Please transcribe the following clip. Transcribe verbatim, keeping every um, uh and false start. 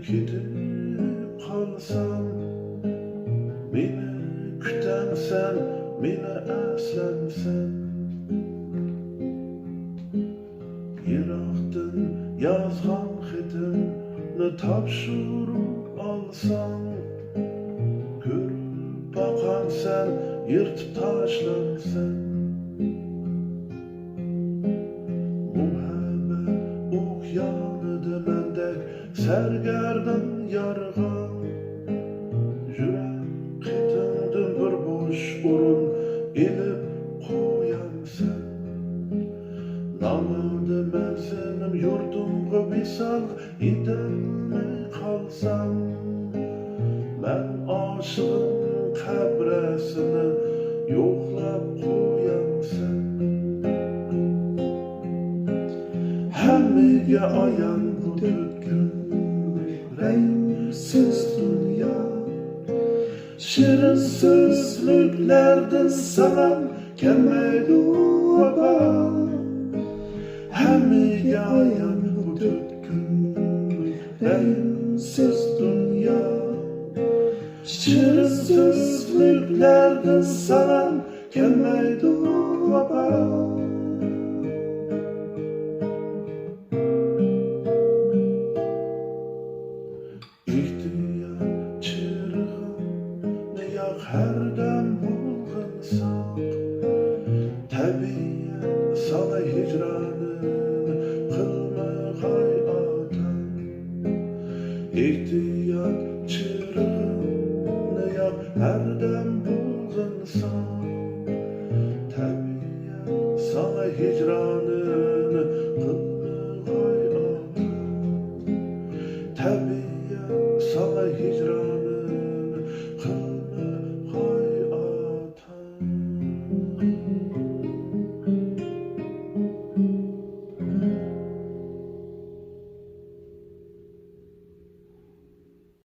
كېتىپ قالسام، مېنى كۈتەمسەن، مېنى ئەسلەمسەن؟ يىراقتىن يازغان خېتىمنى تاپشۇرۇپ ئالساڭ، كۆرۈپ باقامسەن، يىرتىپ تاشلامسەن؟ مۇھەببەت ئوكيانىدا مەندەك سەرگەردان يارغا، يۈرەك قېتىڭدىن بىر بوش ئورۇن ئېلىپ قويامسەن؟ نامىدا مەنزىلىم يۇرتۇمغا ۋىسال يېتەلمەي قالسام، مەن ئاشىقىم قەبرەسىنى يوقلاپ قويامسەن؟ ھەممىگە ئايان بۇ تۆت كۈنلۈك رەڭسىز دۇنيا. شېرىن سۆزلۈكلەردىن ساڭا كەلمەيدۇ ۋاپا. ھەممىگە ئايان بۇ تۆت كۈنلۈك رەڭسىز دۇنيا. شېرىن سۆزلۈكلەردىن ساڭا كەلمەيدۇ ۋاپا. ئېھتىيات چىرىغىڭنى ياق، ھەردەم بۇلغىنساق. تەبىئەت ساڭا ھىجرانىنى قىلمىغاي ئاتا. ئېھتىيات چىرىغىڭنى ياق، ھەردەم بۇلغىنساق. تەبىئەت ساڭا ھىجرانىنى قىلمىغاي ئاتا. تەبىئەت ساڭا ھىجرانىنى